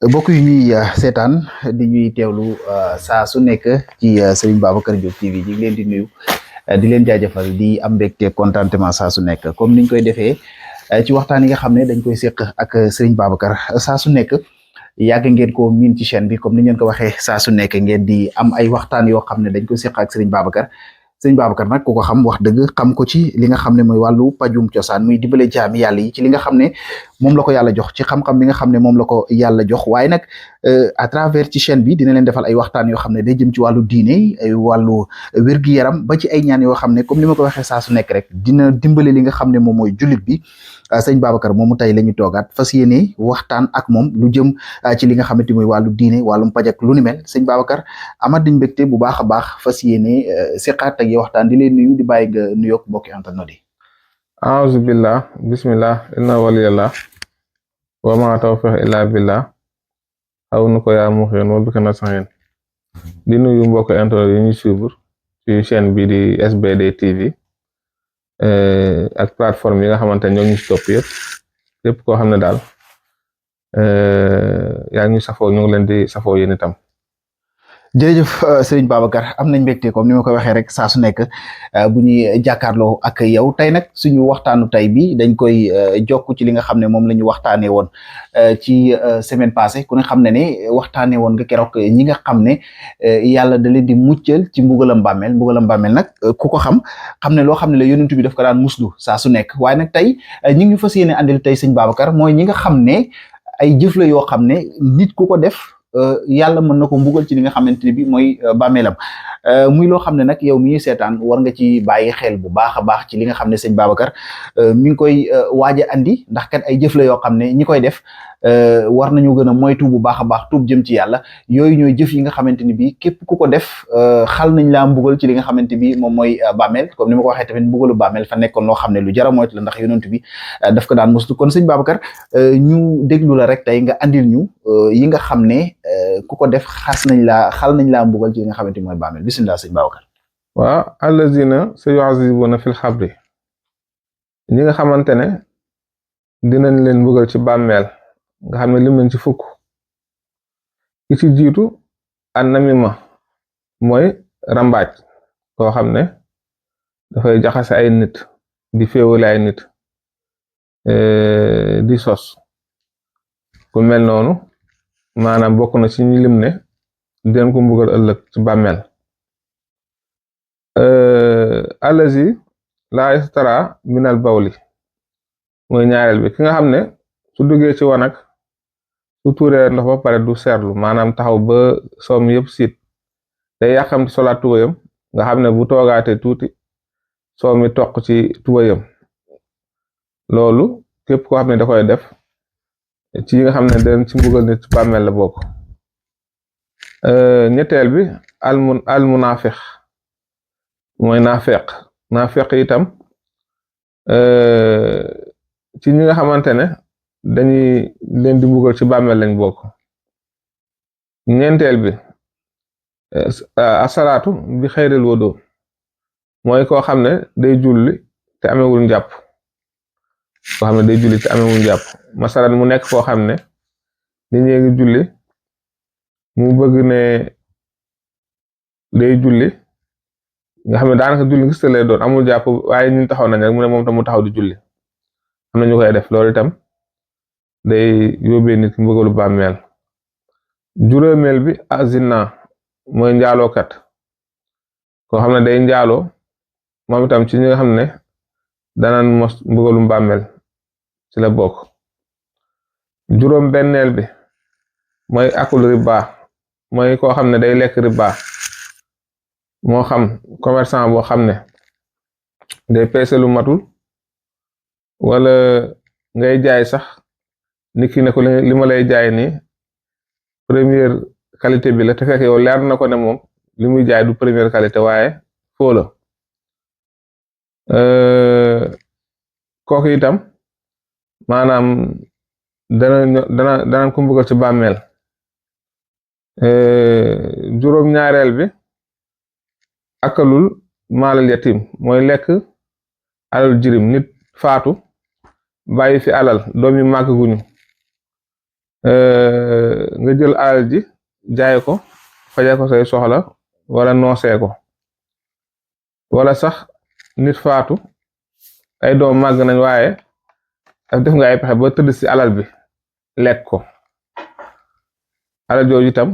mbokk yi ñuy seetaan di ñuy teewlu saa su nekk ci Serigne Babacar Diop TV ñu ngi leen di nuyu di leen jaajëfal di am mbégte contentement saa su nekk comme niñ koy defee ci waxtaan yi nga xam ne dañ koy seq ak Serigne Babacar saa su nekk yàgg ngeen ko miin ci chaîne bi comme ni ngeen ko waxee saa su nekk ngeen di am ay waxtaan yoo xam ne dañ koy seq ak Serigne Babacar. sëñ Babacar nag ku ko xam wax dëgg xam ko ci li nga xam ne mooy wàllu pajum cosaan muy dimbale jaami yàlla yi ci li nga xam ne moom la ko yàlla jox ci xam-xam bi nga xam ne moom la ko yàlla jox waaye nag à travers ci chaîne bi dina leen defal ay waxtaan yoo xam ne day jëm ci wàllu diine ay wàllu wér-gi-yaram ba ci ay ñaan yoo xam ne comme ni ma ko waxee saa su nekk rek dina dimbale li nga xam ne moom mooy jullit bi sëñ Babacar moomu tey la ñu toogaat fas yéene waxtaan ak moom lu jëm ci li nga xamante mooy wàllu diine wàllum paj ak lu ni mel sëñ Babacar amat nañ mbégte bu baax a baax fas yéene seqaat ak yow waxtaan di leen nuyu di bàyyi nga nuyoog mbokki internet yi. a'uuzu billah bismillah inna waliyallah wa ma tawfiq illa billah xaw nu ko yaa muxeen wa bika nasta'iin di nuyu mbokk internet yi ñu suivre ci chaîne bi di SBD TV ak plateforme yi nga xamante ne ñoo ñu ci topp yëpp koo xam ne daal yaa ngi safoo ñu ngi leen di safoo yéen itam. jërëjëf Serigne Babacar am nañ mbégte comme ni ma ko waxee rek saa su nekk bu ñuy jàkkaarloo ak yow tey nag suñu waxtaanu tey bi dañ koy jokk ci li nga xam ne moom la ñu waxtaanee woon ci semaine passée ku ne xam ne ne waxtaanee woon nga keroog ñi nga xam ne yàlla da leen di muccal ci mbugalam bàmmeel nag ku ko xam ne loo xam ne la yonent bi daf ko daan muslu saa su nekk waaye nag tey ñi ngi fas yéene andil tey sëñ Babacar mooy ñi nga xam ne ay jëf la yoo xam ne nit ku ko def yàlla mën na ko mbugal ci li nga xamante ne bi mooy bàmmeelam muy loo xam ne nag yow mi seetaan war nga ci bàyyi xel bu baax a baax ci li nga xam ne sëñ Babacar mi ngi koy waaj a andi ndax kat ay jëf la yoo xam ne ñi koy def war nañu gën a moytu bu baax a baax tuub jëm ci yàlla yooyu ñooy jëf yi nga xamante ni bi képp ku ko def xal nañ laa mbugal ci li nga xamante bi moom mooy bàmmeel comme ni ma ko waxee tamit mbugalu bàmmeel fa nekkoon loo xam ne lu jara moytu la ndax yonent bi daf ko daan muslu kon sëñ Babacar ñu déglu la rek tey nga andil ñu yi nga xam ne ku ko def xal nañ laa mbugal ci li nga xamante mooy bàmmeel bismillah sëñ Babacar. waaw allazina sayu'azibuna fil xabri ñi nga xamante ne dinañ leen mbugal ci bàmmeel nga xam ne lim nañ ci fukk ki ci jiitu an namima mooy rambaaj koo xam ne dafay jaxase ay nit di féewale ay nit di sos ku mel noonu maanaam bokk na ci ñi lim ne dinañ ko mbugal ëllëg ci bàmmeel allazi la yastara minal bawli mooy ñaareel bi ki nga xam ne su duggee ci wanag su tuuree ndox ba pare du seerlu maanaam taxaw ba soom yëpp siit day yàqamti solaat tubayam nga xam ne bu toogaatee tuuti soom yi toq ci tubayam loolu képp koo xam ne da koy def ci yi nga xam ne dañ ci mbugal nit ci bàmmeel la bokk ñetteel bi al munafiq mooy naafeq itam ci ñi nga xamante ne dañuy leen di mbugal ci bàmmeel lañ bokk ñeenteel bi asalaatu bi xayril wudu mooy koo xam ne day julli te amewul njàpp masalan mu nekk koo xam ne nit ñi ngi julli mu bëgg ne day julli nga xam ne daanaka julli gis lay doon amul jàpp waaye ñun taxaw nañ rek mu ne moom tam mu taxaw di julli am na ñu koy def loolu itam day yóbbee nit mbugalu bàmmeel juróomeel bi azina mooy njaalookat koo xam ne day njaaloo moom itam ci ñi nga xam ne danaan mos mbugalu bàmmeel ci la bokk juróom benneel bi mooy akul riba mooy koo xam ne day lekk riba moo xam commerçant boo xam ne day peese lu matul wala ngay jaay sax nit ki ne ko li ma lay jaay nii première qualité bi la te fekk yow leer na ko ne moom li muy jaay du première qualité waaye foo la kooku itam maanaam dana ko mbugal ci bàmmeel juróom ñaareel bi akalul maalal yatim mooy lekk alal jirim nit faatu bàyyi fi alal doom yi màgg guñu nga jël alal ji jaay ko faje ko say soxla wala noosee ko wala sax nit faatu ay doom màgg nañ waaye def nga ay pexe ba tëdd ci alal bi lekk ko alal jooju itam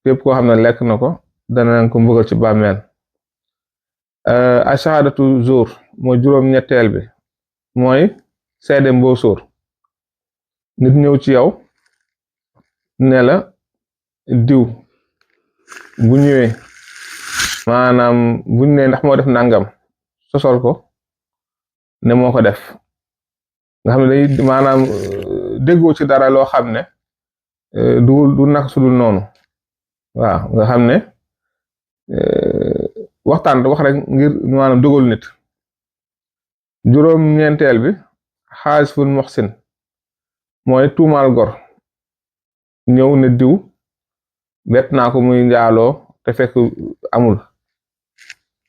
képp koo xam ne lekk na ko danañ ko mbugal ci bàmmeel ashahadatu zuur mooy juróom-ñetteel bi mooy seede mboo sóor nit ñëw ci yow ne la diw bu ñëwee maanaam buñ ne ndax moo def nangam sosol ko ne moo ko def nga xam ne day maanaam déggoo ci dara loo xam ne du naka sudul noonu waaw nga xam ne waxtaan wax rek ngir maanaam dogal nit juróom-ñeenteel bi xaasiful muxsin mooy tuumaal gor ñëw ne diw bet naa ko muy njaaloo te fekk amul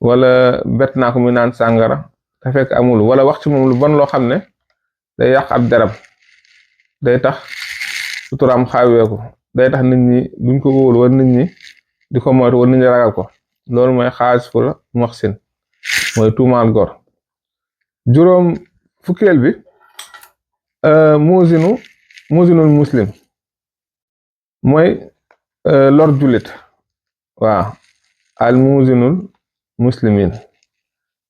wala bet naa ko muy naan sàngara te fekk amul wala wax ci moom lu bon loo xam ne day yàq ab deram day tax suturaam xaaweeku day tax nit ñi duñ ko wóolu wala nit ñi di ko moytu wala nit ñi ragal ko loolu mooy xaasiful muxsin mooy tuumaal gor juróom fukkeel bi muzinul muslim mooy lor jullit waaw al muzinul muslimin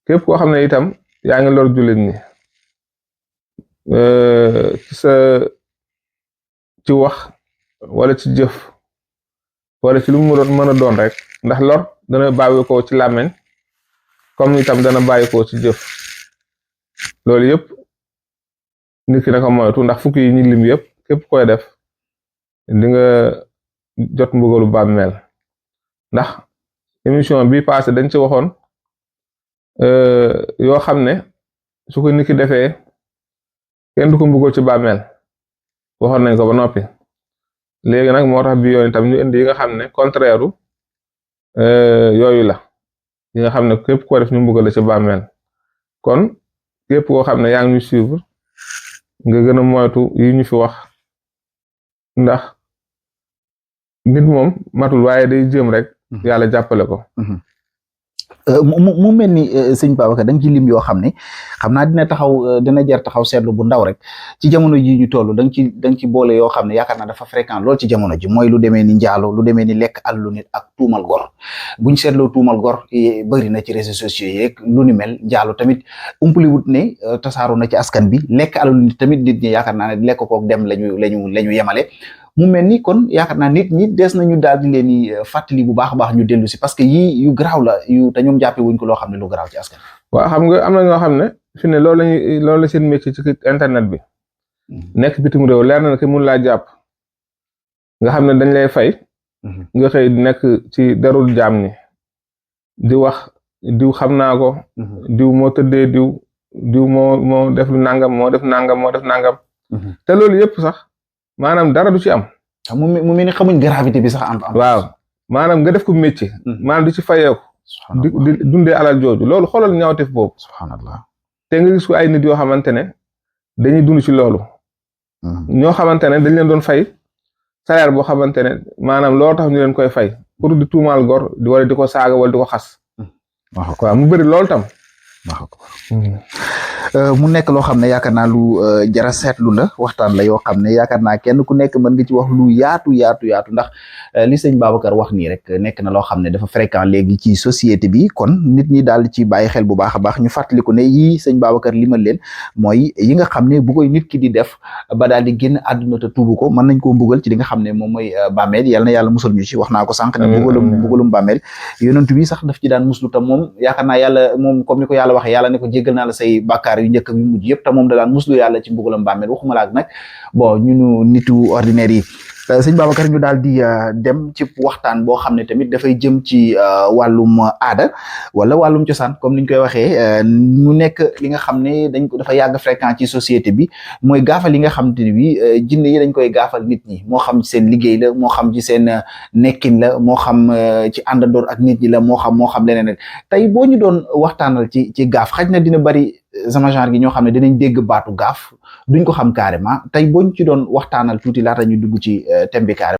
képp koo xam ne itam yaa ngi lor jullit ñi ci wax wala ci jëf wala ci lu mu mën a doon rek ndax lor dana bàyyi ko ci làmmeñ comme itam dana bàyyi ko ci jëf loolu yëpp nit ki naka moytu ndax fukki yi ñu lim yëpp képp koy def di nga jot mbugalu bàmmeel ndax émission bi passé dañ ci waxoon yoo xam ne su ko nit ki defee kenn du ko mbugal ci bàmmeel waxoon nañ ko ba noppi léegi nag moo tax bi yoon itam ñu indi yi nga xam ne contraire yooyu la yi nga xam ne képp koo def ñu mbugal la ci bàmmeel kon képp koo xam ne yaa ngi ñu suivre nga gën a moytu yi ñu fi wax ndax nit moom matul waaye day jëm rek yàlla jàppale ko. mu mel ni sëñ Babacar da nga ci lim yoo xam ne xam naa dina jar taxaw seetlu bu ndaw rek ci jamono ji ñu toll da nga ci boole yoo xam ne yaakaar naa dafa fréquent lool ci jamono ji mooy lu demee ni njaalo lu demee ni lekk alalu nit ak tuumal gor buñ seetloo tuumal gor bëri na ci réseaux sociaux yeeg lu ni mel njaalo tamit umpaliwut ne tasaaroo na ci askan bi lekk alalu nit tamit nit ñi yaakaar naa ne lekk kook dem lañu yemale mu mel ni kon yaakaar naa nit ñi des nañu daal di leen di fàttali bu baax a baax ñu dellu si parce que yii yu garaaw la te ñoom jàppee wuñ ko loo xam ne lu garaaw ci askan. waaw xam nga am na ñoo xam ne fi ne loolu la seen métier ci internet bi nekk bitim réew leer na ki mun laa jàpp nga xam ne dañ lay fay nga xëy nekk ci darul jaam ñi di wax diw xam naa ko diw moo tëddee diw moo def lu nangam moo def nangam te loolu yëpp sax maanaam dara du ci am. mu mel ni xamuñ gravité bi sax am. waaw maanaam nga def ko métier. maanaam di ci fayeeku. di dundee alal jooju loolu xoolal ñaawteef boobu. subhanallah te nga gis ko ay nit yoo xamante ne dañuy dund ci loolu. ñoo xamante ne dañ leen doon fay salaire boo xamante ne maanaam loolu tax ñu leen koy fay pour di tuumaal gor wala di ko saaga wala di ko xas. waaw mu bëri loolu tam. mu nekk loo xam ne yaakaar naa lu jara seetlu la waxtaan la yoo xam ne yaakaar naa kenn ku nekk mën nga ci wax lu yaatu ndax li sëñ Babacar wax nii rek nekk na loo xam ne dafa fréquent léegi ci société bi kon nit ñi daal ci bàyyi xel bu baax a baax ñu fàttaliku ne yii sëñ Babacar limal leen mooy yi nga xam ne bu koy nit ki di def ba daal di génn àdduna te tuubu ko mën nañ koo mbugal ci li nga xam ne moom mooy bàmmeel yal na yàlla musal ñu ci wax naa ko sànq ne mbugalum bàmmeel yonent bi sax daf ci daan muslu tam moom yaakaar naa yàlla moom comme ni ko yàlla waxee yàlla ne ko jéggal naa la say bàkkaar yu njëkk yu mujj yëpp te moom da daan muslu yàlla ci mbugalam bàmmeel waxuma laak nag bon ñunu nitu ordinaire yi sëñ Babacar ñu daal di dem ci waxtaan boo xam ne tamit dafay jëm ci wàllum aada wala wàllum cosaan comme niñ koy waxee mu nekk li nga xam ne dafa yàgg fréquent ci société bi mooy gaafal yi nga xam te ne bi jinne yi dañ koy gaafal nit ñi moo xam ci seen liggéey la moo xam ci seen nekkin la moo xam ci àndandoor ak nit ñi la moo xam leneen rek tey boo ñu doon waxtaanal ci gaaf xaj na dina bari sama genre gi ñoo xam ne dinañ dégg baatu gaaf duñ ko xam carrément tey boo ñu ci doon waxtaanal tuuti laata ñu dugg ci thème bi carrément.